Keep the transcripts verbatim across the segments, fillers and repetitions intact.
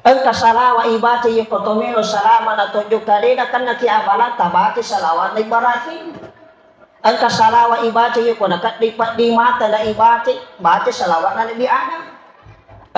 Engka salawa ibaca, iya ko to melo salama na tojjo kalena, kenna ki abala tabaca salawanna Ibrahim. Engka salawa ibaca, iya ko na keddi peddi mata na ibaca, baca salawatna Nabi Adam.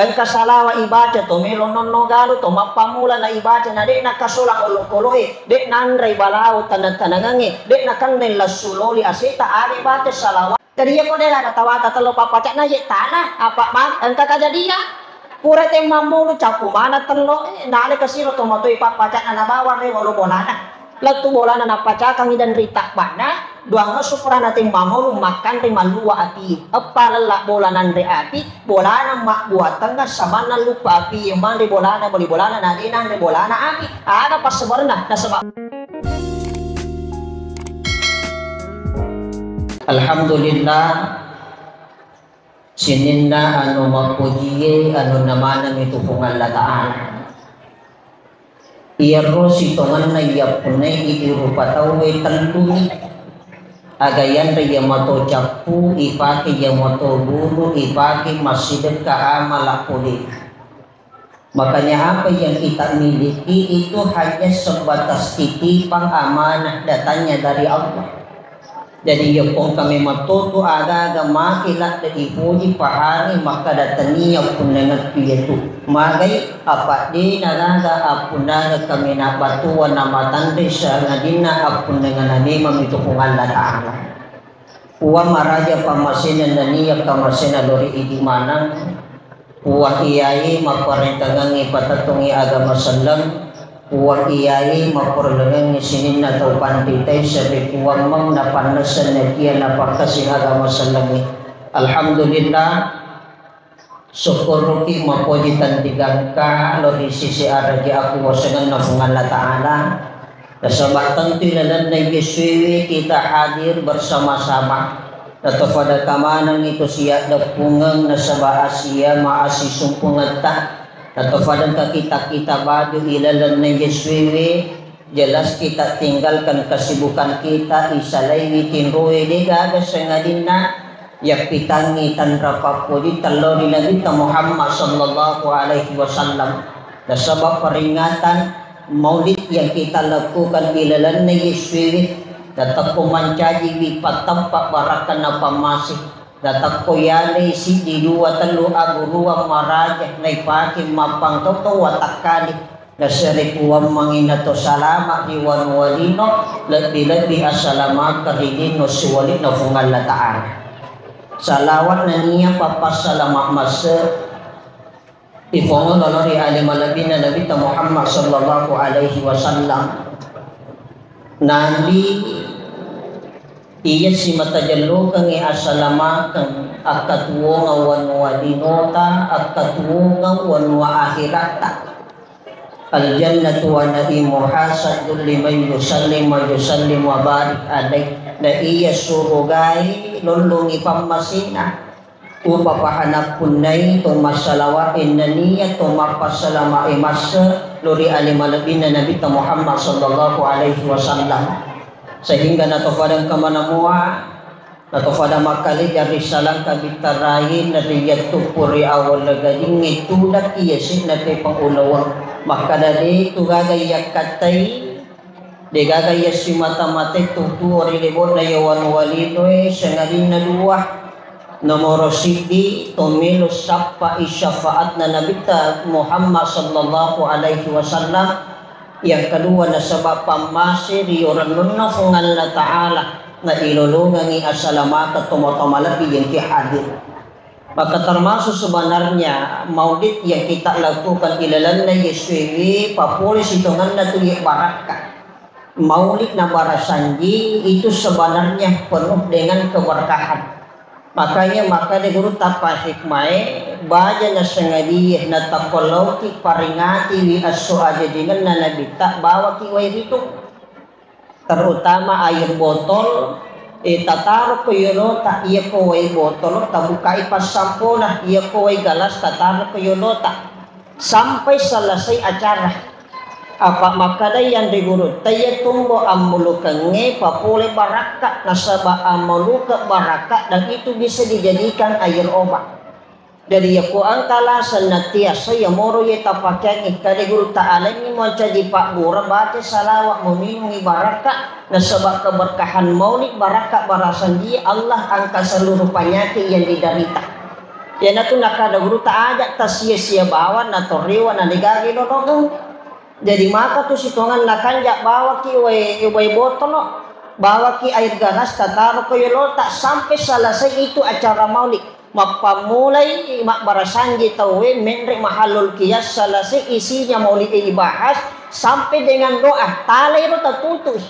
Engka salawa ibaca to melo nonno galu, to mappamula na ibaca, na de' na kasolang olokoloe, de' nanrei balao tanang-tanangangnge, de' na kenneng lassu loli aseta, aga ibaca salawa. Jadi iya ko de' na tawata tello pappacakna ye tana, apa ma-, engka kajadian. Pura temmammulu cappu mana tello, eh, nale kasiro to matoi pappacakna na bawang re walu bolana. Lettu bolana nappacakangngi dan ri tabbana, duang esso purana temmammulu makkanre mallua api. Eppa lella bola nanre api, bolana mabbuatengnga samanna luppa api, manre bolana, bali bolana, na de' nanre bolana api. Aga passebarna, nasaba. Alhamdulillah, sininna anu mappojie anunna maneng itu Puang Allah Ta'ala. Iyaro sitongenna iyappunnai idi rupa tauwe telluni. Aga yanre iya mato cappu, ipake iya mato guru, ipake massidekka amala pole. Makanya apa yang kita miliki itu hanya sebatas titipan amanah datangnya dari Allah. Jadi, iya pong kami matotu aga-aga maki ladde ipoji pahani makkada tania punnangettu iyatu. Magai apa de nagaga appunnangeng kami nabatuwa namatanre sangadinna appunnangana memang itu Puang Allah Ta'ala. Puang maraja pammasena nania kamasena lori idi manang. Puang iyae mapparentangengngi patettongngi agama selleng, Puang iyae mapparellengengngi sininna tau panritae sedding Puang meng napannesseng nakia napakkasi agama sellengnge. Alhamdulillah, sukkuruki mapoji tendigangka lo ri sisi araja akuwasengenna Puang Allah Ta'ala. Nasaba tentu ilalenna Yesuewe kita hadir bersama-sama. Natopada kamaneng itu siaddeppungeng nasaba asia maasisumpungetta. Natopada engka kita-kita baju ilalenna Yesuewe, jelas kita tinggalkan kesibukan kita, isalaiwi tinroe degaga sengadinna yappitangngi tanra pappoji tello ri Nabitta Muhammad sallallahu alaihi wasallam. Nasaba peringatan Maulid yang kita lakukan ilalenna Yesuewe, natekko mancajiwi pattempa barakkanna pammase, natekko yalei siddi dua tellu aguruang maraja naipake mappangkaukau watakkale, nasere kuammengi nato salama ri wanua lino, lebbi-lebbi asalamakeng ri lino siwali'na Puang Allah Ta'ala. Salawat nania pappassalama masse Ipongolo ri ale malebbina Nabitta Muhammad sallallahu alaihi wasallam. Nabi iya simata jellokengngi asalamakeng, akkatuwongeng wanua linota, akkatuwongeng wanua akhiratta. Al jannatu wa na'imuha saddul liman yusallim wa yusallim wa barik alaih. Na iya surugae lollongi pammasena. Upapaha nappunnai to massalawa'e nennia to mappassalama'e masse lo ri ale malebbinna Nabitta Muhammad sallallahu alaihi wasallam. Sehingga natofadang kamanamoa, natofadang makkalejang ri salangka bittarai, nariyattuppung ri awal gajingnge tudakki yase'na pepang ulaweng. Makkada de tu gaga yakkattai, Degaga iya simata-matai tu tuo ri lebo'na iya wanua linoe, sangadinna dua. Nomoro siddi, to melo sappai syafaatna Nabitta Muhammad sallallahu alaihi wasallam. Yang kedua, nasaba pammase ri orennunna Puang Allah Ta'ala, na ilolongengi asalamakeng tomatoa malebbi yang ki hadir. Maka termasuk sebenarnya maulid yang kita lakukan ilalenna Yesuewe papole sitongenna tu ye barakka. Maulid na barasanji itu sebenarnya penuh dengan keberkahan. Makanya maka de guru tapa hikmae baja na sengadia na takolauki paringati wi esso ajajingenna Nabitta bawaki wai ritu. Terutama air botol, eh, tataro ko yolota, iya ko wae botol, tabukai passampona, iya ko wae galas, tataro ko yolota. Sampai selesai acara. Apa makkadai yang di guru, taya tumbo ammulukengnge papole barakka, nasaba ammuluke barakka dan itu bisa dijadikan air obat. Jadi, yakko engka laseng nattiassai, yamoro iye tapakeangngi, kade Gurutta, alengngi mancaji pabbura, baca salawat, muminungngi barakka, nasaba keberkahan maulid, barakka barasanjie, Allah angkat seluruh penyakit yang diderita. Iyanatu nakkada Gurutta, aja tassia-sia bawang, natorriwa, na degaga dodogeng. Jadi, maka tu sitongenna kanja, bawaki wae, wae botolo, bawaki air ganas, tataro ko yolota sampai selesai itu acara maulid. Mappammulai mabbarasanji tauwe, menre mahallul qiyas, selesai isinya maulid ibahas sampai dengan doa. Talai ro tatuntui.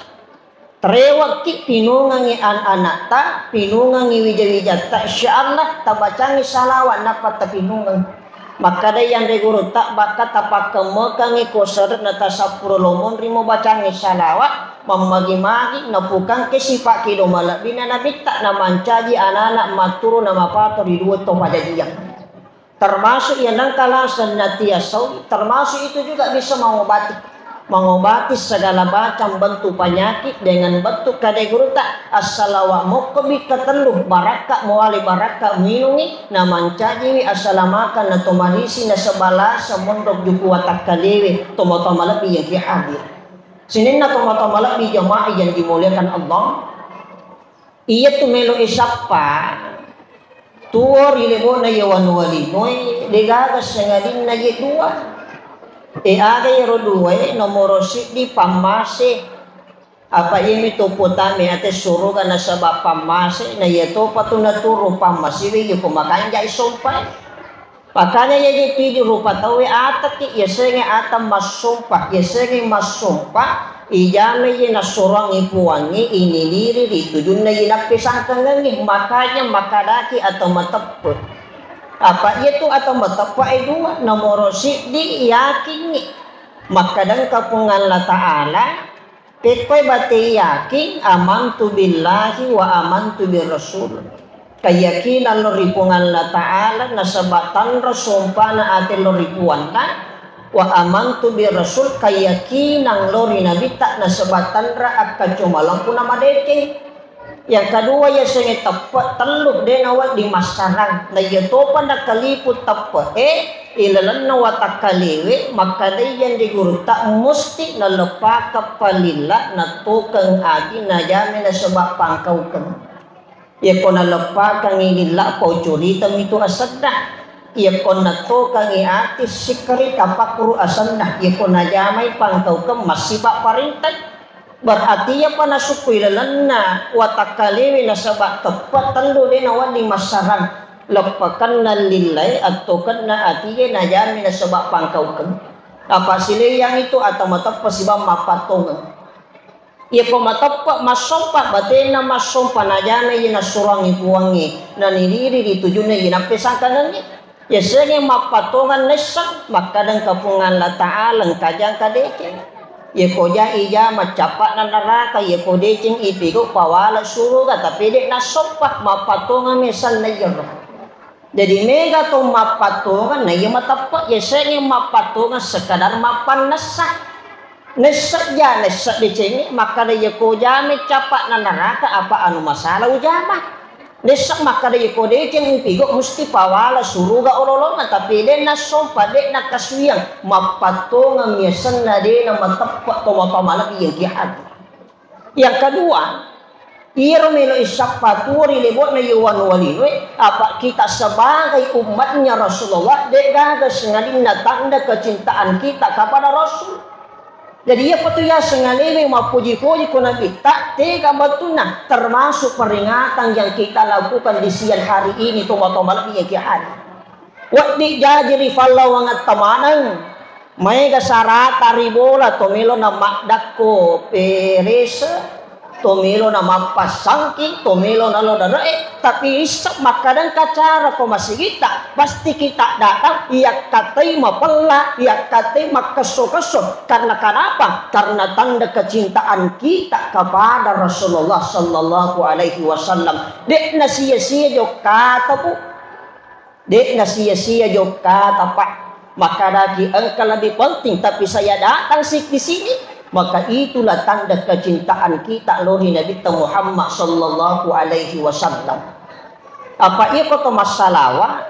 Terewakki pinungengi an-anatta, pinungengi wija-wijatta, insya Allah tabacangi salawat nappa tapinungeng. Makkadai anre Gurutta, bakka tapakkemmekangi ko sere'na tasappuro lomonri mubacangi salawat, mammagi-magi napukangke sipakkido malebbi na nabitta, namancaji anana matturu namapato ri dua to pajajiang. Termasuk yang nengka laseng natia sawi, termasuk itu juga bisa mengobati. Mengobati segala macam bentuk penyakit dengan bentuk kade Gurutta, assalawa mokkobi ketellu, barakka muali barakka minungi, namancajiwi assalamakang na tomarisi nasaba laseng monro juku watakkalewe, tomatoa malebbi yang ki hadir. Sininna tomatoa malebbi jamaah yang dimuliakan Allah. Iyatu melo e sappa tuo ri lebo'na iye wanua linoe, degaga sengadinna iye dua. E aga iyaro duae? Nomoro siddi pammase. Apa iyami to potame ate suruga nasaba pammase, na iya topa tu naturu pammasewe, iya ko makanjai sompai. Makanya iyaji tuju rupa tauwe atekki, yasengnge atang massompa, yasengnge massompa, ijamai iye nassuroangngi Puangnge, iniliri ri tujunna iye nappesangkangengngi, makanya makkadaki atau mateppe. Apa iyatu atau mateppe e dua, nomoro siddi yakingngi makkadangka Puang Allah Ta'ala, Pekkoi batei yakin, amantu billahi wa amantu bir rasul. Keyakinan lo ri Puang Allah Ta'ala nasaba tanro sompana ate lo ri Puanna, wa amantu bir rasul, keyakinan lo ri Nabitta nasaba tanra akkacomalampu na madeceng. Yang kedua, yasengnge teppe, tellu de nawedding massarang. Na iya topa nakalipu teppe e, ilalenna watakkalewe, makkadai yang di Gurutta musti naleppakang palilla, natokeng ati, najame nasaba pangkaukeng. Yako naleppakangi lilla, pau curita mitu asenna. Yako natokangi ati, sikkari tapakkuru asenna. Yako najamai pangkaukeng, massiba parintai. Berarti iyapa nasukkui lalenna watakkalewe nasaba teppe tellu de nawedding massarang. Leppakenna lillae, attokenna atie, najami nasaba pangkaukeng. Apa sileyang itu atau mateppe siba mappattongeng. Iyako mateppe massompa, batena massompa najana iye nassuroangngi Puangnge, naniliri ri tujunna iye nappesangkangengngi. Yasengnge mappattongeng nesseng, makkadangka Puang Allah Ta'ala engka jangka deceng. Yako ja ijama cappa'na neraka, yako deceng ipigau pawala suruga, tapi de nassompa, mappattongeng mesanna iyaro. Jadi mega to mappattongeng, na iya mateppe, yasengnge mappattongeng sekadar mappannessa. Nessa ja, nessa decengnge, makkada yako jame cappa'na neraka, apa anu masalah ujama. Nessa makkada yako deceng upigau musti pawala suruga ololona, tapi de nassompa, de nakasuwiang, mappattongeng miasenna de namateppe to mappamalebbi yang ki hadir. Yang kedua, iyaro melo issappa tuo ri lebo'na iye wanua linoe, apa kita sebagai umatnya Rasulullah, de gaga sengadinna tanda kecintaan kita kepada Rasul. Jadi, iyapa tu yaseng alewe mappoji-poji ko Nabitta, tega bettuanna, termasuk peringatan yang kita lakukan di siang hari ini, tomatoa malebbi yang ki hadir. Wedding jaji ri pallawangetta maneng, maega sarata ri bola, to melo na maddakko perese, to melo na mappassangking, to melo na lo dare'e, tapi isseng makkadangka cara ko masigitta, pasti kita datang, iyakkatai mapella, iyakkatai makkesso-kesso. Karena kenapa? Karena tanda kecintaan kita kepada Rasulullah sallallahu alaihi wasallam. De'na sia-sia jokkata, Bu. De'na sia-sia jokkata, Pak. Makkadaki engka lebih penting, tapi saya datang sih di sini. Maka itulah tanda kecintaan kita lo ri Nabitta Muhammad sallallahu alaihi wasallam. Apa iko to massalawa?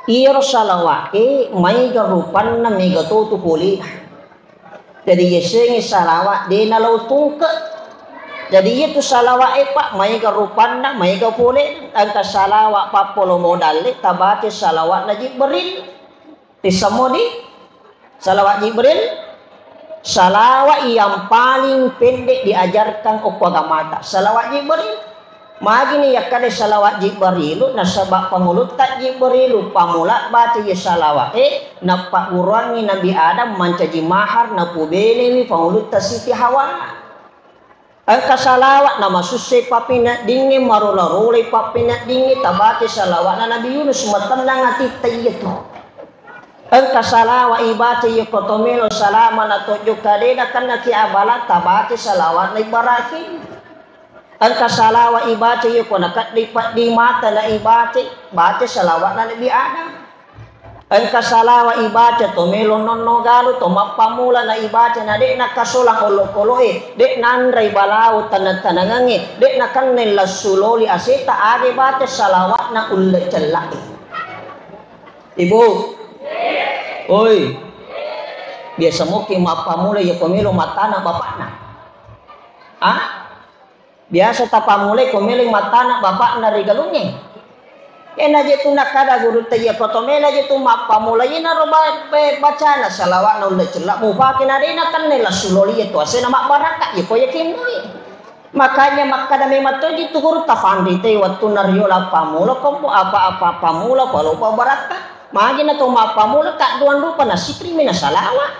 Iyaro salawa'e maega rupanna, maega to tu polena. Jadi, yasengnge salawat de nalao tungke. Jadi, iyatu salawa'e, Pak, maega rupanna, maega polena. Engka salawat pappolo modalle, tabaca salawatna Jibril. Tisemmoni? Salawat Jibril, salawat yang paling pendek diajarkan okko agamata. Salawat Jibril. Magini yakkada salawat Jibrilu, nasaba pangulutta Jibrilu, pamula baca iya salawat e, nappagguruangngi Nabi Adam mancaji mahar, napubenewi pangulutta Siti Hawa. Engka salawat namasussai pappineddingnge, marola-rolai pappineddingnge, tabaca salawatna Nabi Yunus, matennang atitta iyatu. Engka salawat ibaca iyako to melo salama na tojjo kadena kennaki abala, tabaca salawatna Ibrahim. Engka salawat ibaca iyako nakeddi peddi mata na ibaca, baca salawatna Nabi Adam. Engka salawat ibaca to melo nonno galu, to mappammula na ibaca na de nakasolang olokoloe, de nanrai balawo taneng-tanengengnge, de nakennai lassu loli aseta, aga ibaca salawatna ulle cella'e. Ibu, oi, biasa moki mappammula iyako melo mattana bapakna. Ah? Biasa tapammulai ko melo mattana bapakna ri galungnge. Ena je tu nakkada gurutta, iya ko to melo je tu mappammulai na ro ba-, be-, bacana salawatna ulle cella mupake na de nakennai lassu loli iya tu asena mabbarakka, iya ko yakinnui. Makanya makkada memang toji tu gurutta, fanritai wettunna riolo pammula ko apa-apa pammula palopa barakka. Magi na to mappammula kadduang rupa na sikri mi na salawat.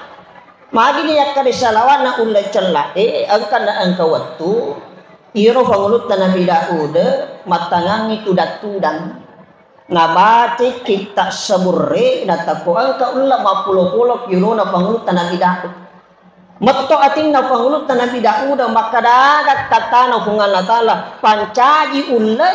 Magini yakkada salawatna ulle cella e, engka na engka wettu, iyaro pangulutta Nabi Daud mattangangngi tudang-tudang. Nabaca kitta saburre, natakko engka ulle mappulo-pulo yolona pangulutta Nabi Daud. Metto atinna pangulutta Nabi Daud makkada aga katana Puang Allah Taala, pancaji ulle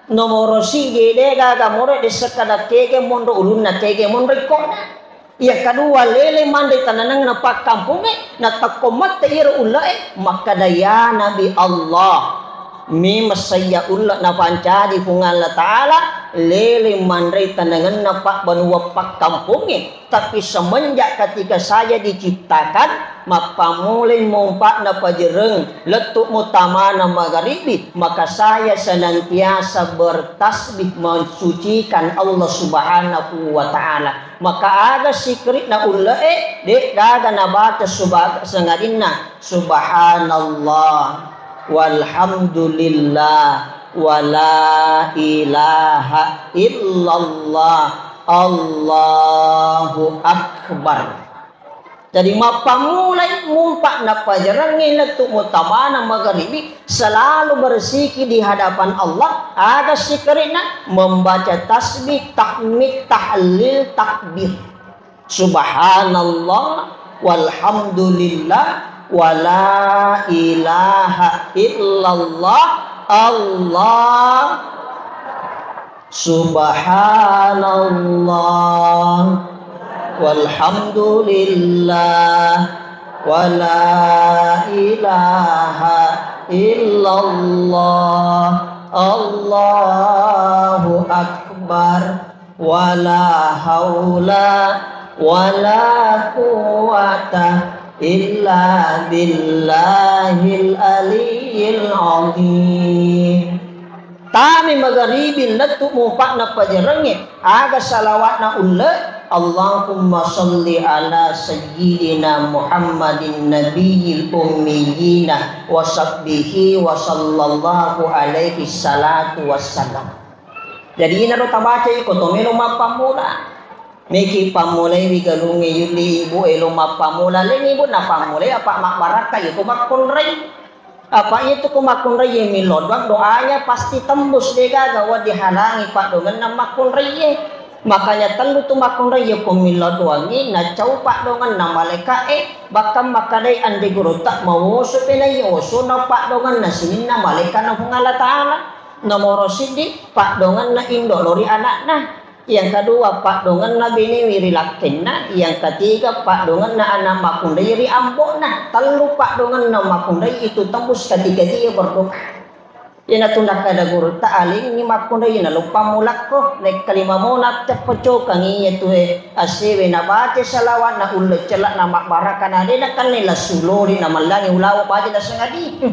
nomoro siji de gaga moro de sekkada kege monro ulunna kege monro ikkona. Yang kedua, lele manre tanananna pakkampungnge, natakko mette iyaro ulle e, makkada, "Ya Nabi Allah, memang saya ulle napancaji Puang Allah Taala, lele manre tanananna pabbanua pakkampungnge, tapi semenjak ketika saya diciptakan, mappammulai mompa'na pajereng, lettu mutamana magaribi, maka saya senantiasa bertasbih mensucikan Allah Subhanahu wa Ta'ala." Maka aga sikri'na ulle e, de gaga nabaca suba-, sangadinna, "Subhanallah, walhamdulillah, wala ilaha illallah, Allahu Akbar." Jadi, mappammulai mumpa napajarangngi lettu mutamana magaribi, selalu berzikir di hadapan Allah, aga sikri'na, membaca tasbih, tahmid, tahlil, takbir. Subhanallah, walhamdulillah, wala ilaha illallah, Allah. Subhanallah, walhamdulillah, wala ilaha illallah, Allahu Akbar, wala haula wala quwwata illa billahil aliyyil azim. Tami magaribi lettu mupa'na pajarangnge, aga salawatna ulle, Allahumma salli ala sayyidina Muhammadin nabiyil ummiyina wa sahbihi wa sallallahu alaihi salatu wassalam. Jadi inaro tabaca iko to melo mappammula. Meki pammulaiwi galungnge yulli ibu elo mappammula, leni ibu napammulai apa mabbarakka iko makkunrai. Apa itu ko makkunrai millo doang doanya pasti tembus, degaga wa dihalangi paddongenna makkunrai. Makanya tellu tu makkunrai ko millo doangi nacau paddongenna malaika e, bahkan makkadai ande gurutta mawoso penai oso na paddongenna sininna malaika na Puang Allah Ta'ala. Nomoro siddi, paddongenna indo lori anakna. Yang kedua, paddongenna benewi ri lakkenna. Yang ketiga, paddongenna anak makkunrai ri ambo'na. Tellu paddongenna makkunrai itu tembus ketika dia berdoa. Iyanatu nakkeda gurutta, alingngi makkunrai naluppa mulakko, naikka lima mona teppecokangi iya tue asewe nabaca salawat na ulle cella na mabbaraka na de nakanne lassu loli na mallangi ulawa baca na sengadi.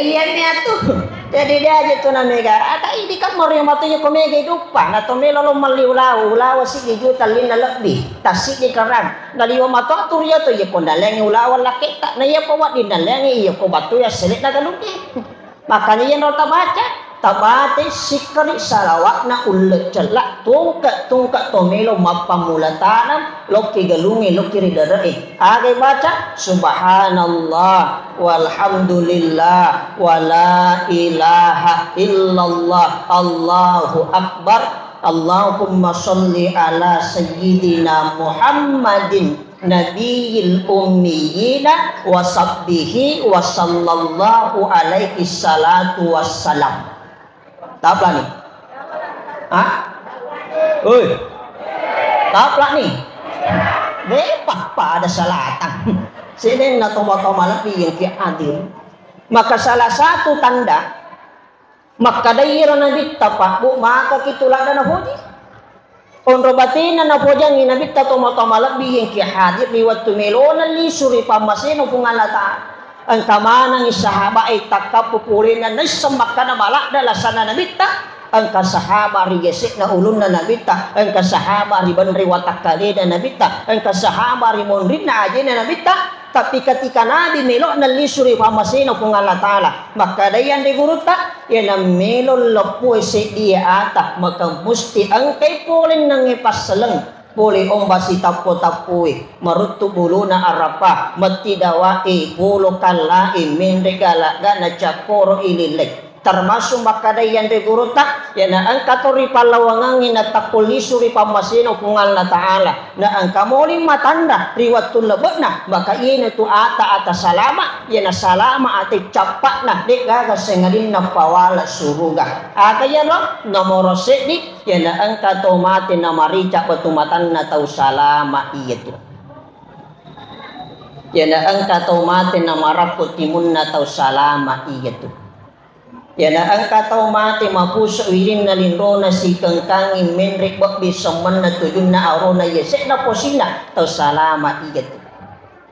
Iyami atu. Jadi de aja tu na mega. Ata idi kan mario matu iya ko mega iduppa. Na to melo lo malli ulawa, ulawa siddi juta linna lebbi. Tassiddi kerang. Naliwa matu atu ria to iya ko nalengi ulawa laketta. Na iya pa waddi nalengi iya ko batu ya selek na galungi. Makanya iyanaro tabaca, tabate sikkari salawatna ulle cella tungke-tungke to melo mappammula taneng lokki galungnge lokki ri dere'e. Aga ibaca? Subhanallah walhamdulillah wala ilaha illallah Allahu akbar. Allahumma sholli ala sayyidina Muhammadin nabiyil ummiyina wa sahbihi wa sallallahu alaihi salatu wassalam. Tapla ni. Hah? Oi. Tapla ni. Depa pada salatang. Sini na toma-toma lebih yang ki adil. Maka salah satu tanda Makkadai iro nabitta, Pak, Bu, maka kitu ladda napoji. Onro batena napojangi nabitta tomatoa malebbi engki hadir ri wettu melona lisu ri pammasena Puang Allah Ta'ala. Engka manengi sahabae takkappu polena naisseng makkada maladda lasana nabitta. Engka sahaba ri gesekna ulunna nabitta, engka sahaba ri benre watakkalena nabitta, engka sahaba ri monrinna ajena nabitta. Tapi ketika Nabi melo'na lisu ri pammasena Puang Allah Ta'ala, makkadai anre gurutta, iyana melo leppue seddie ata, maka musti engkai pole nangnge passeleng, pole omba sitappo-tappue, maruttu buluna arappa, metti dawae, polo kallae, menre galagana cakkoro ilillai. Termasuk makkadai anre gurutta, iyana engka to ri pallawangangnge natakko lisu ri pammasena Puang Allah Ta'ala, na engka moli matanra ri wettu lebe'na, maka iyanatu ata-ata salama, iyana salama ate cappa'na, de' gaga sengadinna pawala suruga. Aga iyaro? Nomoro seddi, iyana engka tau mate namarica batu matanna tau salama iyatu. Iyana engka tau mate namarappo timunna tau salama iyatu. Iyana engka tau mate mapusu wirinna linrona sikengkangi menre bebbi semmenna tujunna arona yase'na posina tau salama iyatu.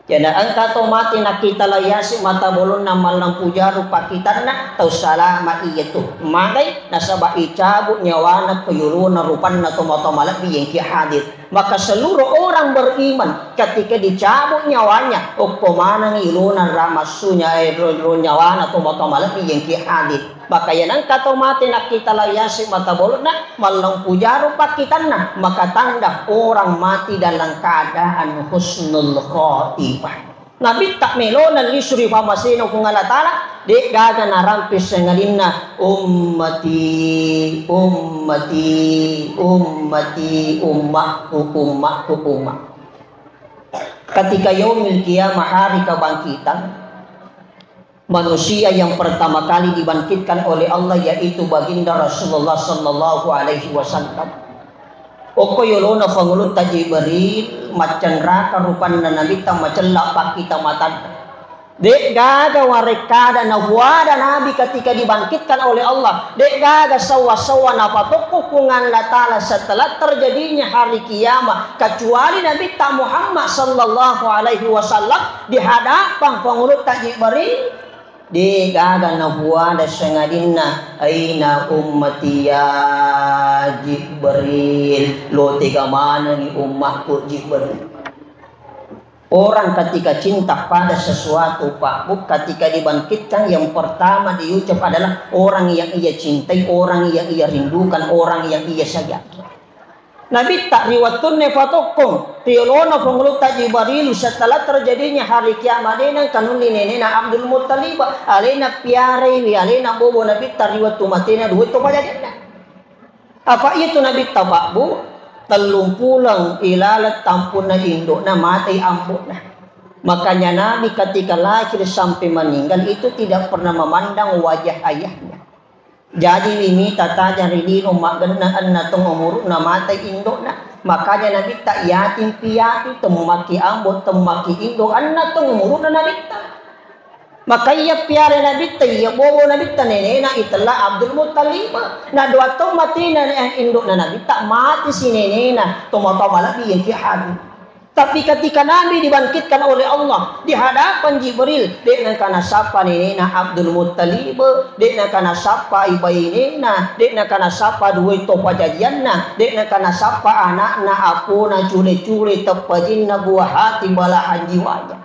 Iyana engka tau mate nakkita lao yase mata bolonna mallempu jaru pakkitanna tau salama iyatu. Magai nasaba icabu nyawana ko yolona rupanna tomatoa malebbi engki hadir. Maka seluruh orang beriman ketika dicabut nyawanya, okko manengi ilona ramassunya, eh, ro, ro nyawana tomatoa malebbi engki hadir. Maka iyana engka tau mate nakkita lao yase mata bolonna, mallempu jaru pakkitanna, maka tanda orang mati dalam keadaan husnul khotimah. Nabitta melona lisu ri pammasena Puang Allah Ta'ala, de' gaga narampe sengadinna ummati, ummati, ummati, ummakku, ummakku, ummakku. Ketika yaumil qiyamah, hari kebangkitan, manusia yang pertama kali dibangkitkan oleh Allah yaitu baginda Rasulullah sallallahu alaihi wasallam. Okko yolona Pangulutta Jibril, maccenraka rupanna Nabitta, macella pakkita matanna. De' gaga warekkada nafuada Nabi ketika dibangkitkan oleh Allah. De' gaga sawwa-sawwa napatokko Puang Allah Ta'ala setelah terjadinya hari kiamat, kecuali Nabitta Muhammad sallallahu alaihi wasallam di hadapan Pangulutta Jibril. De' gaga nafuada sengadinna, "Aina ummati ya Jibril?" Lo tega manengi ummakku Jibril. Orang ketika cinta pada sesuatu, Pak Bu, ketika dibangkitkan yang pertama diucap adalah orang yang ia cintai, orang yang ia rindukan, orang yang ia sayang. Nabitta ri wettunna fatokkong ri olona Pangulutta Jibril setelah terjadinya hari kiamat, de' nengka nulli nenena Abdul Muttalib, alena piaraiwi, alena bobo Nabitta ri wettu matena dua to pajajenna. Apa iyatu Nabitta, Pak Bu, tellung puleng ilaleng tampunna indo'na, matei ambo'na. Makanya Nabi ketika lahir sampai meninggal itu tidak pernah memandang wajah ayahnya. Jadi wi mita tajang ri lino maggenna enna taung umuru'na mate indo'na. Makanya Nabitta yatim piatu, temmaki ambo, temmaki indo, enna taung umuru'na Nabitta. Maka iya piara Nabitta, iya bobo Nabitta, nenena itella Abdul Muttalib. Na dua taung matina indo'na Nabitta, mati si nenena, tomatoa malebbi yengki Habib. Tapi ketika Nabi dibangkitkan oleh Allah di hadapan Jibril, de'na engka nasappa nenena Abdul Muttalib, de'na engka nasappa bainena, de'na engka nasappa duai to pajajianna, de'na engka nasappa anakna, apona, cule-cule, teppajinna, buah hati, belahan jiwanya.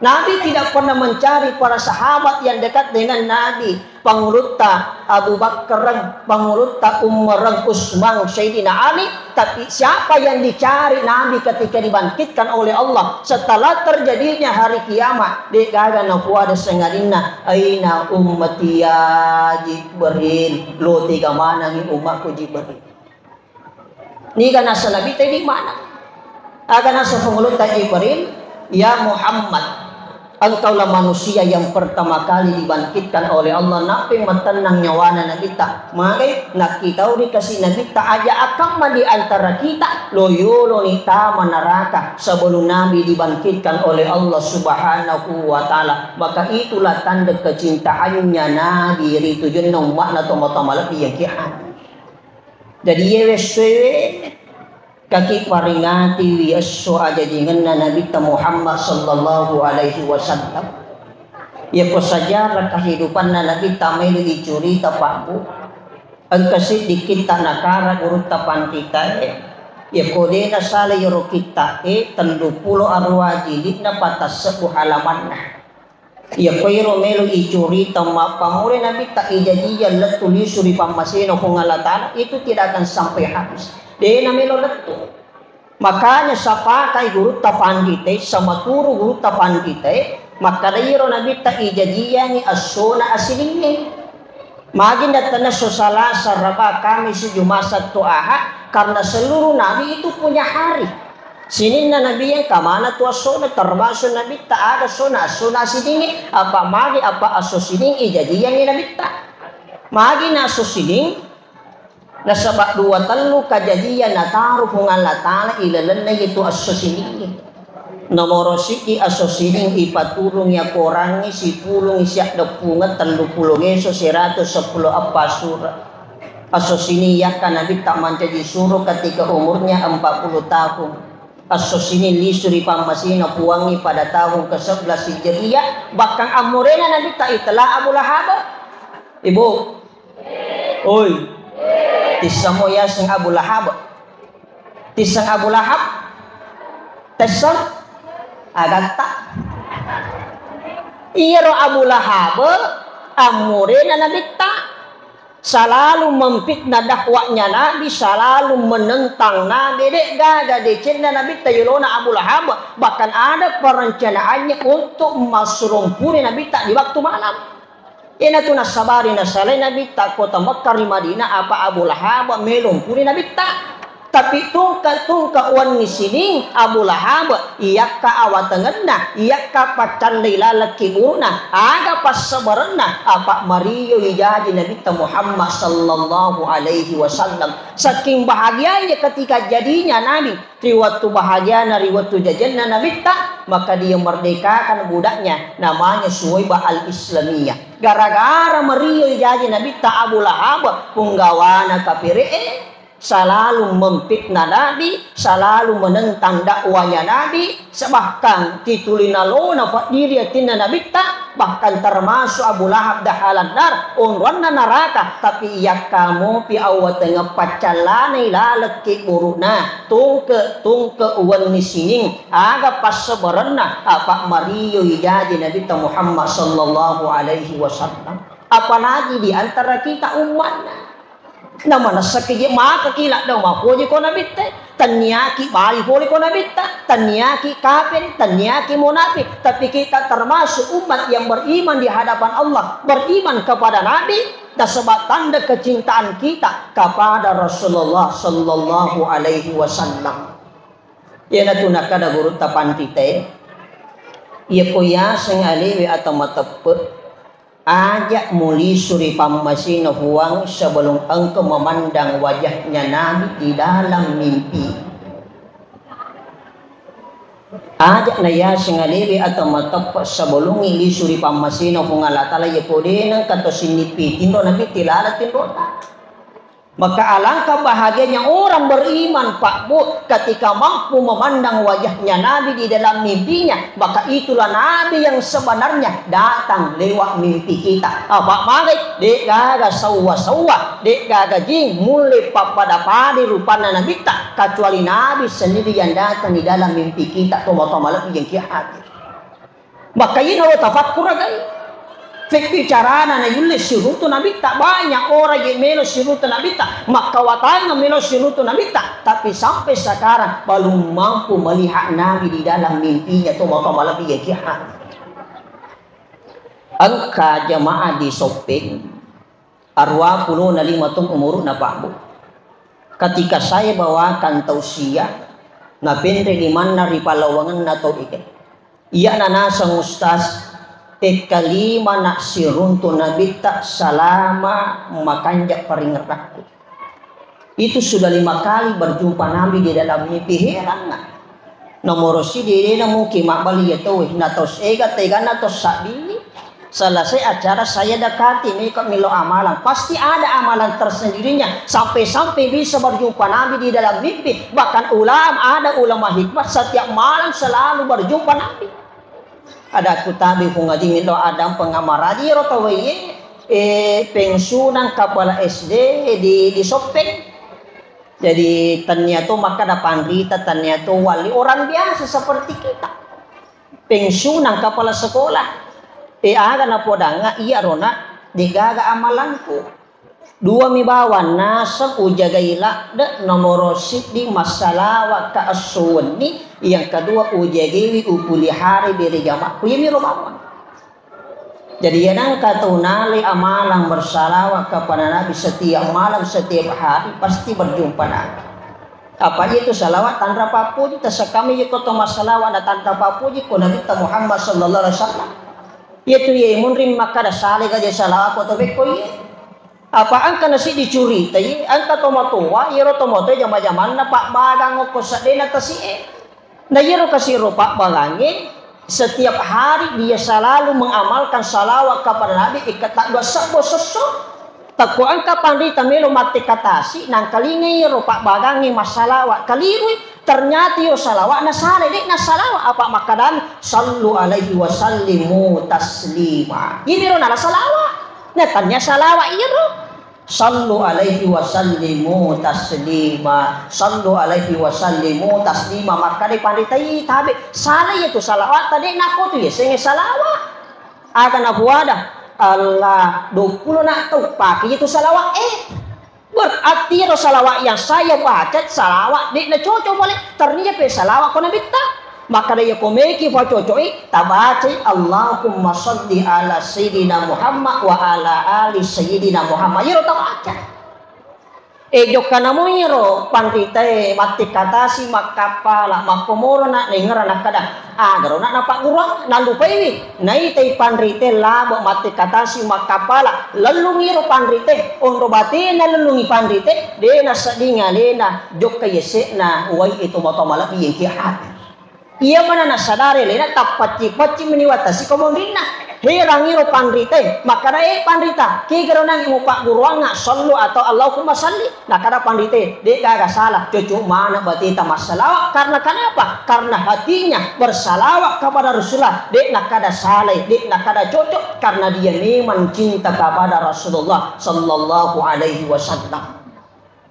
Nabi tidak pernah mencari para sahabat yang dekat dengan Nabi, pangulutta Abu Bakar, pangulutta Umar, Utsman, Sayyidina Ali, tapi siapa yang dicari Nabi ketika dibangkitkan oleh Allah setelah terjadinya hari kiamat? De'gaga napuada sengadinna, "Aina ummati ya Jibril?" Lo tega manengngi umatku Jibril. Niga nasa Nabitta idi mana? Aga nasa pangulutta Jibril, "Ya Muhammad, engkaulah manusia yang pertama kali dibangkitkan oleh Allah." Nappi matennang nyawana Nabitta. Magai nakkitauri kasi Nabitta, aja akamma di antara kita lo yoloni tama neraka sebelum Nabi dibangkitkan oleh Allah Subhanahu wa Ta'ala. Maka itulah tanda kecintaannya Nabi ri tujunna umma'na tomatoa malebbi yang kiamat. Jadi, iyewe essoewe, kaki paringatiwi esso ajajingenna Nabitta Muhammad sallallahu alaihi wasallam. Yako sejarah kehidupanna Nabitta melo icurita, Pak, Bu. Engka siddi kitta nakara gurutta panritae. Yako de nasala iyaro kittae, telluppulo arua jilidna, patassebbu halamanna. Iyako iro melo icurita mappammula Nabitta, ijajiyang lettu lisu ri pammasena Puang Allah Ta'ala, itu tidak akan sampai habis. De namelo lettu. Makanya sapakai gurutta panritae, samaturu gurutta panritae, makkada iro Nabitta ijajiyangi essona asilingnge. Magi nattenesso Salasa, Raba, Kamis, Juma, Sattu, Aha, karena seluruh nabi itu punya hari. Sininna nabi engka maneng tu essona, termasuk Nabitta aga essona, essona siningnge, apa magi apa esso sining ijajiyangngi Nabitta. Magi na esso sining, nasaba dua tellu kajajian nataro Puang Allah Ta'ala ilalenna itu esso siningnge. Nomoro siddi, esso sining ipatulungi akorangnge sipulung siaddeppungeng telluppulo ngeso seratus seppulo eppa sura. Esso sining yakka Nabitta mancaji suro ketika umurnya empat puluh tahun. Esso sining lisu ri pammasena Puangnge pada tahun ke sebelas Hijriah, bahkan ammurena Nabitta itella Abu Lahab. Ibu, oi, tissamo yaseng Abu Lahab. Tisseng Abu Lahab? Tesseng? Agatta. Iyaro Abu Lahab ammurena Nabitta, salalu memfitnah dakwahnya Nabi, salalu menentang Nabi, de gaga decenna Nabitta yolona Abu Lahab, bahkan ada perencanaannya untuk massurompuni Nabitta di waktu malam. Iyanatu nassabari nasalai Nabitta kota Mekkah ri Madinah, apa Abu Lahab melo mpuni Nabitta. Tapi tungke-tungke wenni sining Abu Lahab, iyakka awatengenna, iyakka paccallai laleng kiburuna, aga passabarenna, apa mario ijaji Nabitta Muhammad sallallahu alaihi wasallam. Saking bahagianya ketika jadinya Nabi, ri wettu bahagiana, ri wettu jajianna Nabitta, maka dia merdekakan budaknya, namanya Suwaibah Al-Islamiyah. Gara-gara mario ijaji Nabitta Abu Lahab, punggawana kapere'e, salalu memfitnah Nabi, salalu menentang dakwahnya Nabi, bahkan tituli nalona faddiri atinna Nabitta, bahkan termasuk Abu Lahab dakhalan nar, onroanna naraka, tapi iyakka mopi awatengeng paccallanai laleng kibburuna, tungke-tungke wenni sining, aga passabarenna, apa mario ijaji Nabitta Muhammad sallallahu alaihi wasallam. Apalagi di antara kita umatna. Namanessaki je maka ki ladde mapoji ko Nabitte, tanniaki bali pole ko Nabitta, tanniaki kafir, tanniaki munafik. Tapi kita termasuk umat yang beriman di hadapan Allah, beriman kepada Nabi, nasaba tanda kecintaan kita kepada Rasulullah sallallahu alaihi wasallam. Iyanatu nakkada gurutta panritae, iyako yaseng alewe atau mateppe, aja mulisu ri pammasena Puang sebelum engkau memandang wajahnya Nabi di dalam mimpi. Aja' na yaseng alewe atau mateppe' sebelummi lisu ri pammasena Puang Allah Ta'ala, iya ko de' nengka to sinnipi tinro Nabi, tilaleng tinrota. Maka alangkah bahagianya orang beriman, Pak Bu, ketika mampu memandang wajahnya Nabi di dalam mimpinya, maka itulah Nabi yang sebenarnya datang lewat mimpi kita. Apa magai? De' gaga sauwa-sauwa, de' gaga jing mulle pappada-pada rupanna Nabitta, kecuali Nabi sendiri yang datang di dalam mimpi kita, tomatoa malebbi yang kia hadir. Maka iyana lo tafakkur agai. Fekki carana na yulle siruntu Nabitta, banyak orang yang melo siruntu Nabitta, makkawatangeng melo siruntu Nabitta, tapi sampai sekarang belum mampu melihat Nabi di dalam mimpinya, tomatoa malebbi yang kia hadir. Engka jamaah di Soppeng, aruwa pulona lima taung umuru'na, Pak Bu. Ketika saya bawakan tausiah, napenre limanna ri palawangenna tau ega. Iyana naseng ustaz, tekka lima na siruntu Nabitta salama makanja paringerrakku. Itu sudah lima kali berjumpa Nabi di dalam mimpi, heranna. Nomoro siddi, de'na mungkin mabbali iya tauwe, na tau ega teganna tau sabbi. Selesai acara, saya dekati, meko melo amalan. Pasti ada amalan tersendirinya. Sampai-sampai bisa berjumpa Nabi di dalam mimpi. Bahkan ulama, ada ulama hikmah, setiap malam selalu berjumpa Nabi. Ada kutabi Puang Haji, melo ada pengamaraji ro tauwe, eh, pensiunan kepala S D di, di Soppeng. Jadi, tania to makkada panrita, tania to wali, orang biasa seperti kita. Pensiunan kepala sekolah. Eh, aga napodangnga, iya rona, degaga amalangku. Dua mi bawang naseng ujagai ladde, nomoro siddi massalawa ka esso wenni, yang kedua ujagaiwi upulihara bere jamakku, iyami ro bawang. Jadi, iya nengka tau nalai amalang bersalawat kepada Nabi setiap malam, setiap hari, pasti berjumpa Nabi. Apa itu salawat tanra pappuji, tasekami ko to massalawat na tanra pappuji ko Nabi ta Muhammad sallallahu alaihi wasallam. Iya tu iya munri makkada sale gaje salawat ko to bekko iya. Apa engka nasi dicuritai, engka tomatoa, iyaro tomatoa jama-jamanna pabbagang okko seddena tasi'e. Na iyaro kasiro pabbagangnge, setiap hari dia selalu mengamalkan salawat kepada Nabi, ikataddua sebbo sesso. Takko engka panrita melo mattekatasi, nangkalingai iyaro pabbagangnge massalawat, kalirui, ternyata iyaro salawat na sala, de' na salawat, apa makkadami, "Sallu alaihi wa sallimu taslima." Ini ro nala salawat. Na tania salawat iyaro. "Sallu alaihi wa sallimu taslima, sallu alaihi wa sallimu taslima." Makkadai panritai, tabe, sala iya tu salawat, tade nakko tu iya sengnge salawat. Aga napuada, Allah, duappulo na tau pake iya tu salawat, eh. Berarti ro salawat yang saya baca salawat de na cocok pole, ternyata pe salawat ko Nabitta. Makkada iya ko meki fa cocoi, tabacai Allahumma salli ala sayyidina Muhammad wa ala ali sayyidina Muhammad. Iyaro tabaca. E, jokka namo iyaro panritae mattekkatasi makkappala, makkomoro na naengara nakkada, agaro na napagguruang, nallupaiwi. Naitai panrite labo mattekkatasi makkappala, lellungi ro panrite, onro batena lellungi panrite, de nasedding alena jokka yase'na wai e tomatoa malebbi engki ati. Iya mana nasadari alena, tappacci-pacci meni wattasi ko monrinna. Herangi ro panrite, makkada, "E panrita, kegaro nangi mupagguruangnga sallu atau Allahumma salli?" Nakkada panrite, "De gaga salah, cocok mana bateta massalawa." Karena kenapa? Karena hatinya bersalawat kepada Rasulullah, de nakkada salai, de nakkada cocok, karena dia memang cinta kepada Rasulullah sallallahu alaihi wasallam.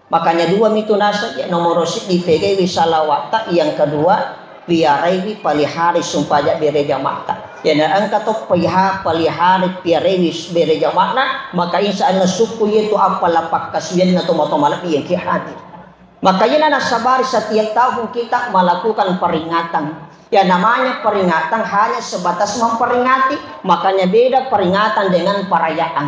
Makanya dua mitu naseng, ya, nomoro siddi pegaiwi salawatta, yang kedua piaraiwi palihari sumpaja bere jamatta. Yana engka to piha-, palihari piaraiwi bere jama'na, maka insya Allah sukku yaitu appala pakkasuyanna tomatoa malebbi yang ki hadir. Maka iyana nasabari setiap tahun kita melakukan peringatan. Ya namanya peringatan hanya sebatas memperingati, makanya beda peringatan dengan perayaan.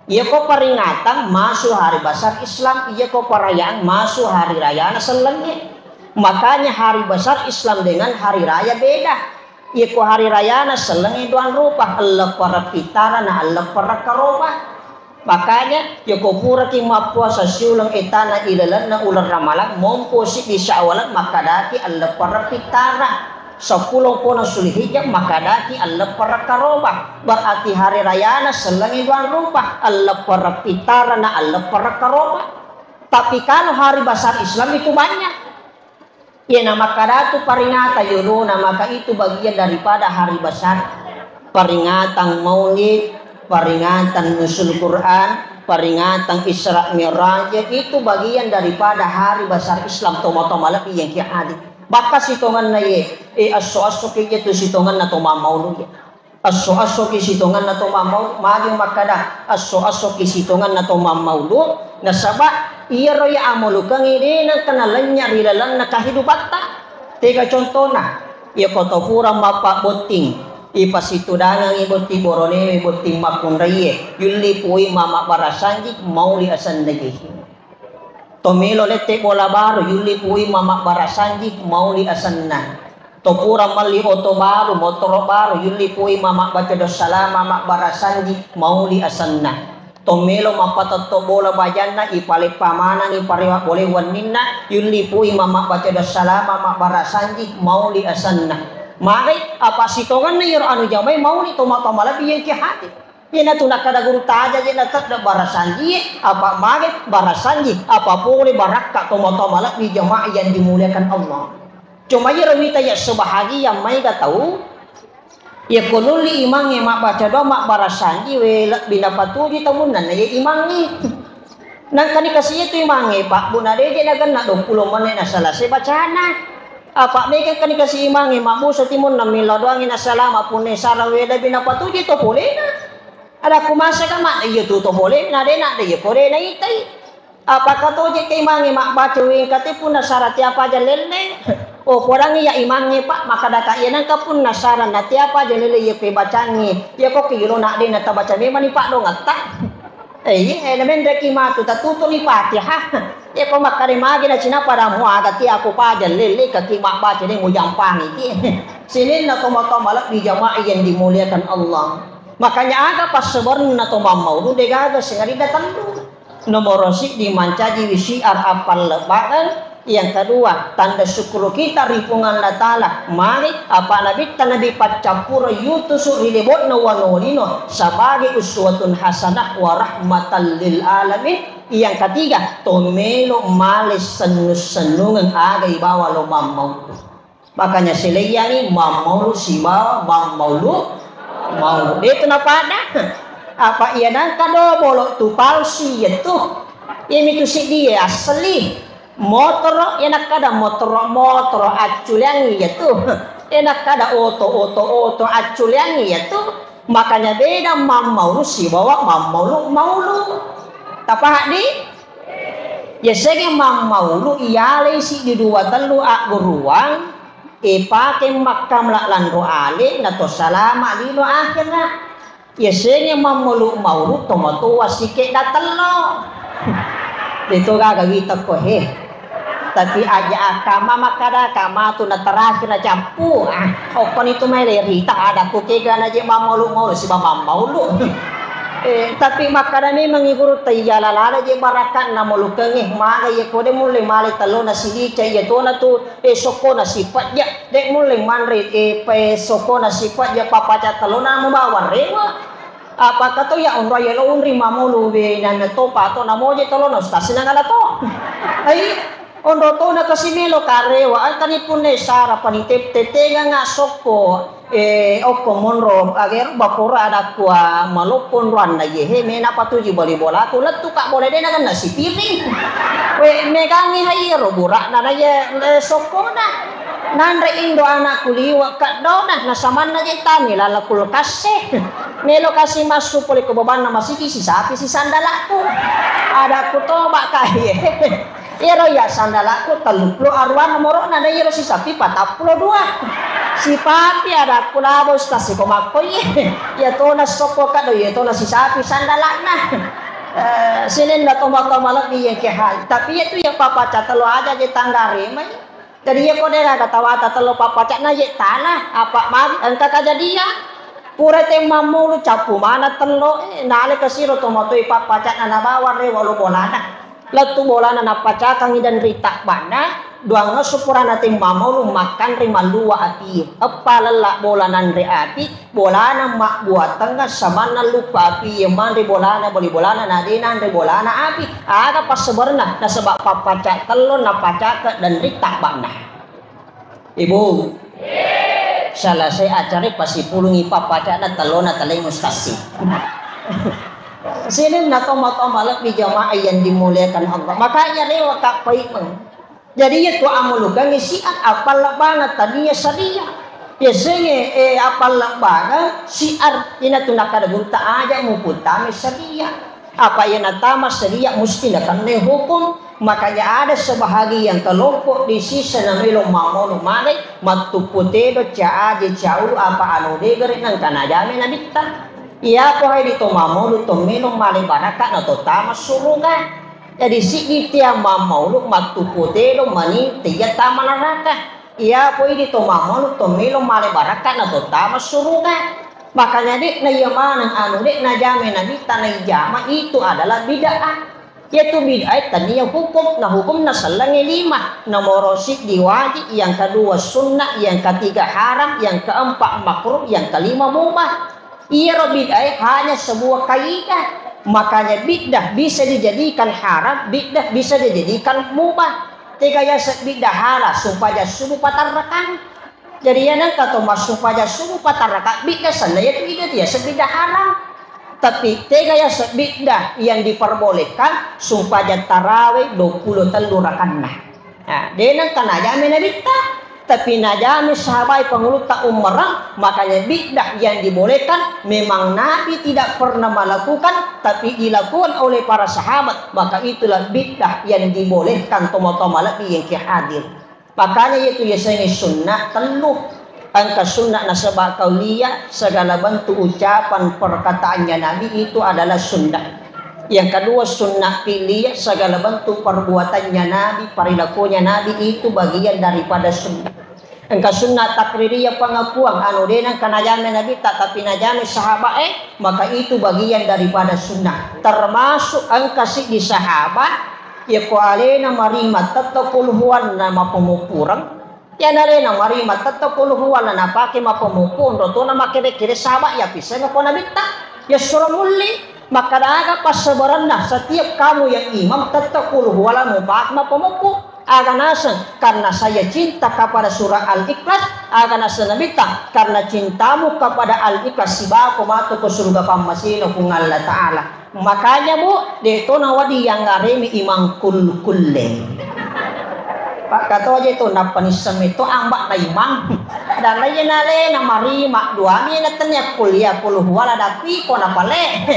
Iyako peringatan masuk hari besar Islam, iyako perayaan masuk hari rayana sellengnge. Makanya hari besar Islam dengan hari raya beda. Iyako hari rayana sellengnge duang rupa, elleppereng pittara na elleppereng karoba. Makanya, iyako puraki mappuasa siuleng etana ilalenna uleng Ramalang, mompo siddi Syawal makkadaki elleppereng pittara. Seppulo pona Sulhijjah makadaki alleppereng karoba. Berarti hari rayana sellengi duang rupa, alleppereng pittara na alleppereng karoba. Tapi kalau hari besar Islam itu banyak. Iya, na makkadatu peringatan yolona, maka itu bagian daripada hari besar. Peringatan Maulid, peringatan Nuzul Quran, peringatan Isra Mi'raj, itu bagian daripada hari besar Islam, tomatoa malebbi yang ki hadir. Bakka sitongenna ye, eh, esso-esso ki je tu sitongenna to mammaulu ye. Esso-essoki sitongenna to mammau-, magi makkada, esso-essoki sitongenna to mammaulu, nasaba iyaro iya amalukengngi de nengka nalenya ri lalenna kahidupatta. Tega contona, iyako to pura mappabbotting, ipasitudangengngi botting boronewe, botting makkunraie, yulli pui mamabbarasanji, mauli asenna jehi. To melo lette bola baru, yulli pui mamabbarasanji, mauli asenna. To pura melli oto baru, motoro baru, yulli pui mamabbaca doa salama, mabbarasanji, mauli asenna. To melo mappatetto bola bajanna, ipaleppa manengi parewa bole wenninna, yulli pui mamabbaca doa salama, mabbarasanji, mauli asenna. Magai, apa sitongenna iyaro anu jamai mauli, tomatoa malebbi yang ki hati. Iyanatu nakkada guru taja je natedde barasanji, apa mage barasanji, apa pole barakka tomatoa malebbi jamaah yang dimuliakan Allah. Cuma iyaro wita ya sebahagia maega tau, ya konulli imangnge mabbaca doa mabbarasanji we lebbi napatuju tamunna na ya imangnge. Nangkani kasi itu imangnge, Pak, buna deje nagenna dua puluh menit na selesai bacana. Apa mega kani kasi imangnge mabbusa timunna millau doangi na salama punne sarang we lebbi napatuju to polena. Ada ku masa ka mak iya tu to pole na de na de iya kore na itai. Apa katoje ke imangnge mabbaca wengkate punna sara tiapa aja lelle. Oh, podangi ya imangnge, Pak, maka daka iya nangka punna sara na tiapa aja lelle iya pe bacangi. Iya kok ki yolo na de na tabaca memang ni Pak dongetta. Eh, iya, eh, namenreki matu, tatutuni Fatihah. Iya, ko makkada magi na cinapa da muaga ti aku paja lele kaki mabbaca de mujampangi ki. Sininna tomatoa malebbi jamaah yang dimuliakan Allah. Makanya aga passebarna to mammaulu de gaga sengadinna tellu. Nomoro siddi mancaji wi syiar appallebbaeng. Yang kedua, tanda syukur kita ri Puang Allah Ta'ala. Magi apa nabitta nabi paccappura yutusu ri lebokna wano lino sebagai uswatun hasanah wa rahmatan lil alamin. Yang ketiga, to melo male sennu-sennungeng aga ibawa lo mammau. Makanya seleyangi mammaulu sibawa mammaulu mau. Itu napada. Apa iya nangka do bolo tu palsu iya tu. Iyami tu siddi asli. Motoro, iya nakkada motoro, motoro acculiangngi iya tu. Iya nakkada oto, oto, oto acculiangngi iya tu. Makanya beda mammaulu sibawa mammaulu maulu. Tapaha di? Yasege mammaulu iyalai siddi dua tellu agguruang, ipake makkamla lanro ale nato salama lino akhira. Yasege mammaulu maulu tomatoa sikedda tello. Itu gaga witekko he. Tapi aja akama makkada kama tu na terakhir na cappu. Ah, okkoni tu mai lerita adakku kega na je mammaulu maulu siba mammaulu. Eh, tapi makkada memang i guru tayyala lala je barakatna maulukengnge maga iya kode mulle male tello na sidica iya tona tu, eh, sokko na sipajja de mulle manre, eh, pe sokko na sipajja papaca tello na mubawa rewa. Apa kato ya onro ya lo unri mamulu be nana topa to na moje tolo na ustaz nangala to. Ai, onro to na kasi melo karewa, angkani punne sara pani tep-, tetega nga sokko, eh, okko monro, agero bakora ada kua maloppo onroanna ye, he, mena patuju bali bola, tu lettu ka bole de na ganna sipiring. We, megangi hai ro burak na na ye, le, sokkona. Nanre indo anakku liwa kaddona, na samanna je tami lala kulkas e. Melo kasi massu pole ko babanna masigi sisapi si sandalakku. Adakku toba kaye. Iyaro iya sandalakku telluppulo aruwa nomoro'na, na iyaro sisapi patappulo dua. Sipapi adakku labo stasi ko makko iye. Iya tona sokko kaddo, iya tona sisapi sandalakna. Eh, sininna tomatoa malebbi iya ke hal. Tapi iya tu iya papaca telo aja je tanggare mai. Jadi iya ko de gaga tawata tello pappaca'na ye tana, apa magi engka kajadian. Pura te mammulu cappu mana tello, eh, nale kasiro tomatoi pappaca'na nabawa re walu bolana. Lettu bolana nappacakangi dan rita banna, Duangngesso purana temmammaulu makkanre mallua api. Eppa lella bola nanre api, bolana mabbuatengnga samanna luppa api, manre bolana, boli bolana, na de nanre bolana api. Aga passebarna? Nasaba pappaca tello napacakke denri tabbana. Ibu, selesai acara pasipulungi pappacana tellona teleng mustasi. Sininna tomatoa malebbi jamaah yang dimuliakan Allah. Makanya rewa kappaimeng. Jadi iya tu amulukangngi syiar, apallebbangeng tania saria. Yasengnge, eh, apallebbangeng syiar, ina tu nakkada gurutta aja muputtami saria. Apa iya natama saria musti nakennai hukum. Makanya ada sebahagian kelompok di sisa namelo mammaulu magai, mattuppu tedo, caaje, caulu, apa anu degere, nengka najame nabitta. Iya pohai di to mammaulu to melo male baraka na to tama suruga. Jadi, siddi tiang mammaulu mattuppu tedong mani tia tama naraka. Iya poi di to mammaulu to melo male barakka na to tama suruga. Makanya, de'na iya maneng anu, de'na jame nabitta naijama, itu adalah bid'ah. Yaitu bid'ah tania hukum, na hukumna sellengnge lima. Nomoro siddi wajib, yang kedua sunnah, yang ketiga haram, yang keempat makruh, yang kelima mubah. Iyaro bid'ah hanya sebuah kaidah. Makanya bid'ah bisa dijadikan haram, bid'ah bisa dijadikan mubah. Tega yaseng bid'ah halal, sumpaja subuh patarrakang. Jadi, iya nengka to massumpaja subuh patarrakang bid'ah, senna yatu ida tu yaseng bid'ah haram. Tapi tega yaseng bid'ah yang diperbolehkan, sumpaja tarawih dua puluh tellu rakanna. Nah, de nengka najame nabitta, tapi najame sahabai pangulutta ummarang, makanya bid'ah yang dibolehkan memang Nabi tidak pernah melakukan, tapi dilakukan oleh para sahabat, maka itulah bid'ah yang dibolehkan. Tomatoa malebbi yang ki hadir. Makanya itu yasengnge sunnah tellu. Engka sunnah nasaba kaulia, segala bentuk ucapan perkataannya Nabi itu adalah sunnah. Yang kedua sunnah fi'liyah, segala bentuk perbuatannya Nabi, perilakunya Nabi itu bagian daripada sunnah. Engka sunnah takririyah, pengakuan anu de nengka najame Nabi ta, tapi najame sahabat, eh, maka itu bagian daripada sunnah. Termasuk engka siddi sahabat, yako alena marima tette kulhuwanna mappemuppureng, Iyana alena marima tette kulhuwalla napake mappemupu onro tona makkede-kede saba iya pissengnge ko nabitta. Yassuro mulli makkada aga passabarenna setiap kamu yang imam tette kulhuwalla mupake mappemupu. Aga naseng? Karena saya cinta kepada surah Al-Ikhlas. Aga naseng nabitta? Karena cintamu kepada Al-Ikhlas sibako matu ko surga pammasena Puang Allah Ta'ala. Makanya, Bu, de to nawedding yangngaremi imang kul-, kulle. Pakkato je to, nappa nisseng metto amba'na imang. Dan lainna alena marima duami na tennia kuliah kul huwalla dappi ko napale.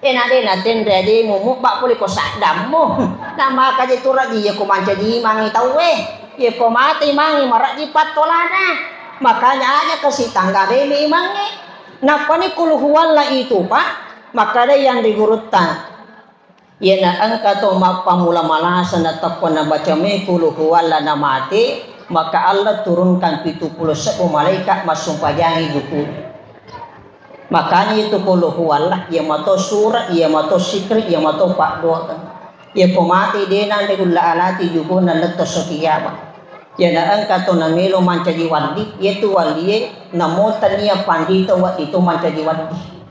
Ena de natenre ademu mubba pole ko saddammu. Namaka je tu raji iya ko mancaji imangi tauwe. Iya ko mate imangi maraji pattolana. Makanya aja kasi tangga beme imangnge. Nappani kul huwalla itu, Pak. Makkedai anre gurutta, iyana engka to mappamula malasa nateppa nabaca mai kul huwalla namate, maka Allah turunkan pitu pulo sebbu malaikat massumpajangi juku. Makanya itu kul huwalla, iya mato sura, iya mato sikri, iya mato paddoa. Iya ko mate de nanre gulla alati jukuna letto sokiaba. Iyana engka to namelo mancaji walli, iyatu wallie namo tania pandita wedding to mancaji walli.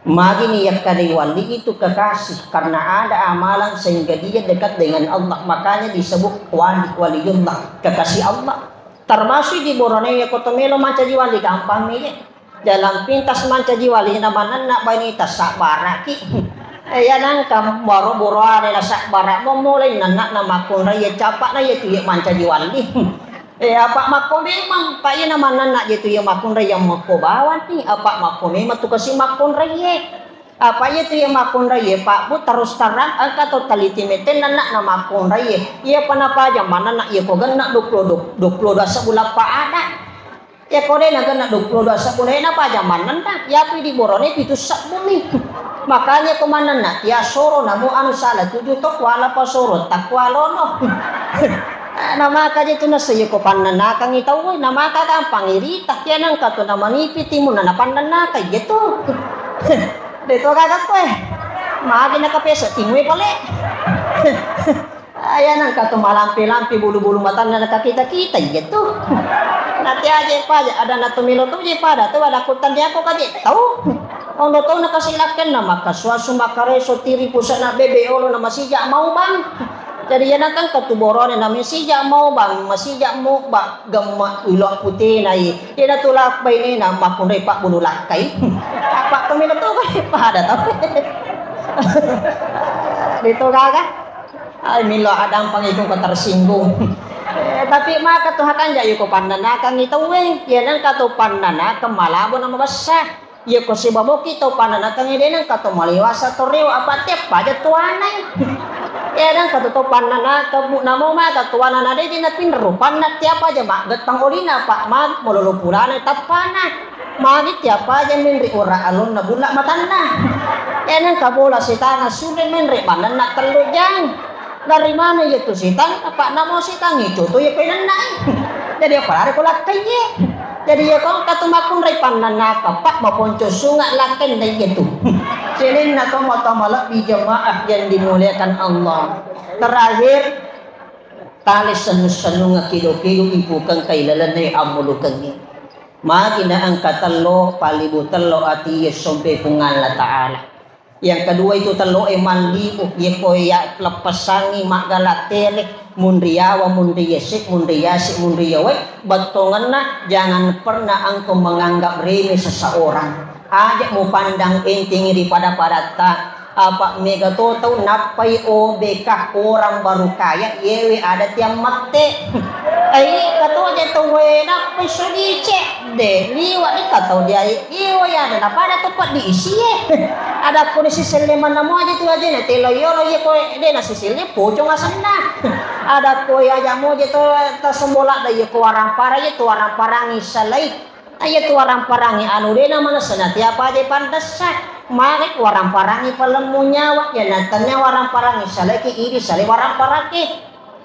Magini yakkadai wali itu kekasih, karena ada amalan sehingga dia dekat dengan Allah, makanya disebut wali, waliullah, kekasih Allah. Termasuk di Borneo, iya ko to melo mancaji wali gampang mi je. Jalan pintas mancaji wali na manenna bainita sabbaraki. Eh, iya nangka baro buroane na sabbara mo mulai nenna na makkunrai iya capana iya tu iya mancaji wali. Eh, apa makko memang, Pak, iya na manenna je tu iya makkunrai iya makko bawang ni, apa makko memang tu kasi makkunrai ye. Apa iya tu iya makkunrai ye, Pak, Bu, terus terang, engka to teliti mete nenna na makkunrai ye. Iya pa napaja manenna iya ko genna dua puluh, dua puluh dua sebbu lappa ada. Iya ko de na genna dua puluh dua sebbu de napaja manenna, iya pi di Borneo pitu sebbu mi. Makanya ko manenna tia soro namo anu salah tuju to kuala pasoro takkualono. Namaka je tu nasei ko pannanakangi tauwe, namaka gampang irita. Iya nangka tu namanipi timunna napannanaka iya tu. De to gaga koe. Magi nakapesa timue pale. Aya nengka tu malampe-lampe bulu-bulu matanna nakakita-kita iya tu. Nate aje paja ada na tu melo tu je pada tu ada kutan dia ko kaje tau. Ondo tau nakasi lakkenna maka suasu makareso tiri pusana bebe olo na masija mau bang. Jadi ya nengka tu borone na masija mau bang, masija mau bang gemma ulo putena i. Ina tu lakbai nena makkunrai pabbulu lakkai. Apa tu melo tu kaje pada tau. Itu gaga. Ai, milo adampang iku engka tersinggung. Eh, tapi maka tu hakanja yuko pannanakangngi tauwe. Iya nengka tau pannanakang malabo na mabessa. Iya ko sibaboki tau pannanakangngi de nengka tau maliwasa toreo apa tiap paja tuanai. Iya nengka tu tau pannanakang bu namo maka tuana na de napinro panna tiap paja maggettang olina pak mag malolo pulana tappana. Magi tiap paja menre ora alonna bulla matanna. Eneng kabola setana sure menre manenna tellu jang. Dari mana iya tu setang? Apa namo setang itu tu iya penenna. Jadi apa lari ko lakkai ye. Jadi iya ko katu makunrai pannanakang pak maponco sunga lakkai na iya tu. Sininna tomo-tomo lebbi jemaah yang dimuliakan Allah. Terakhir, tale sennu-sennunga kido-kido ipukeng kailalenna ammulukengnge. Magi na engka tello, palibu tello ati iya sompe Puang Allah Ta'ala. Yang kedua itu tello e mallibu, yeko ya leppessangi maggala tele, munriawa, munriyase, munriyase, munriyawe, bettongenna jangan pernah engkau menganggap remeh seseorang. Aja mupandang enteng ri pada-padatta. Apa mega to tau nappai O B K orang baru kaya yewe ada tiang mette. Ai kato je tau we nappai sodice de liwa ika tau dia iwa ya ada napada to peddi isie. Ada kuni siselle manamo aja tu aja na telo yolo ye ko de na siselle pocong asenna. Ada ko ya aja mo je to tasombola da ye ko warang para ye to warang parangi salai. Iya tu warang parangi anu dena manessa na tiap aja pandessa. Magi warang parangi palemmu nyawa, ya natannya warang parangi salaki idi sale warang paraki.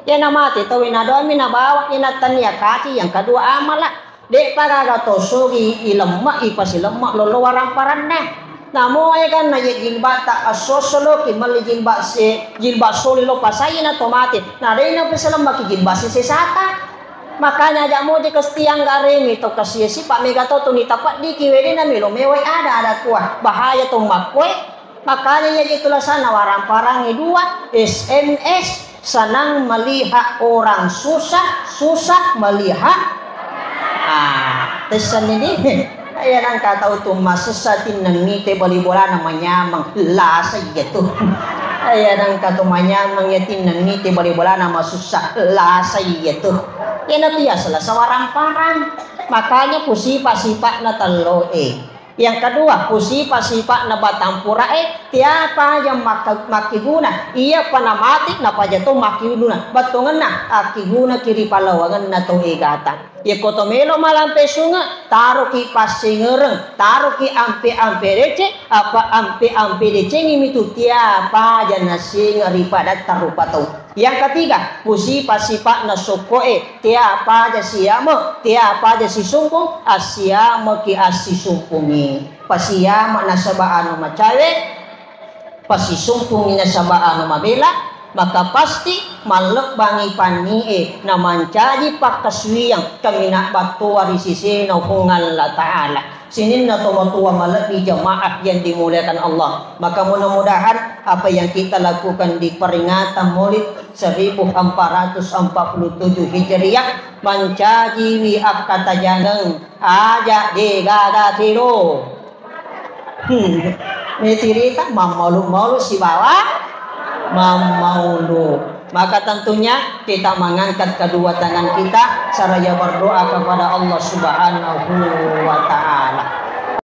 Ya namate tau na domi nabawa ya natannya kaci yang kedua amala. De pagaga to sogi ilemma ipasi lemma lolo warang paranna. Namo e kan na ye jilbata asoso loki mali jilbat se jilbat soli lo pasai na to mate. Na dena peselemmaki jilbat se sesata. Makanya aja moje kestiang garemi to kasia sipa mega to tuni tapaddiki wedena melo mewai ada ada tua bahaya to makkoe. Makanya ya itu lasana warang parangi dua S M S, senang melihat orang susah, susah melihat ah tesan ini. Aya nangka tau tu masessa tinnangngi te bali bolana manyameng lasa iya tu. Aya nangka tu manyameng ya tinnangngi te bali bolana masussa lasa iya tu. Iyana tu ya selasa warang-parang. Makanya ku sipa-sipa'na tello e. Yang kedua, ku sipa-sipa'na batampura e, tiapa yang maka-, makkiguna, iya pa namati napaja to makkiguna. Bettuanna akkiguna ki ri palawangenna to egata. Yekko to melo malampe sunge, taroki passingereng, taroki ampe-ampe deceng, apa ampe-ampe decengi mitu tiapa aja nasinge ri padatta rupa tau. Yang ketiga, pusipa-sipa'na sokko e, tiapa aja siame, tiapa aja sisumpung, assiameki assisumpungi. Pasiame nasaba anu macawe, pasisumpungi nasaba anu mabela, maka pasti mallebbangi panni e namancaji pakkasuwiyang kaminang battoa ri sisena Puang Allah Ta'ala. Sininna tomatoa malebbi jamaah yang dimuliakan Allah. Maka mudah-mudahan apa yang kita lakukan di peringatan Maulid seribu empat ratus empat puluh tujuh Hijriah mancajiwi akkatajangeng aja degaga kiro. Hmm. Ini cerita mammaulu-maulu sibawa mammaulu. Maka tentunya kita mengangkat kedua tangan kita seraya berdoa kepada Allah Subhanahu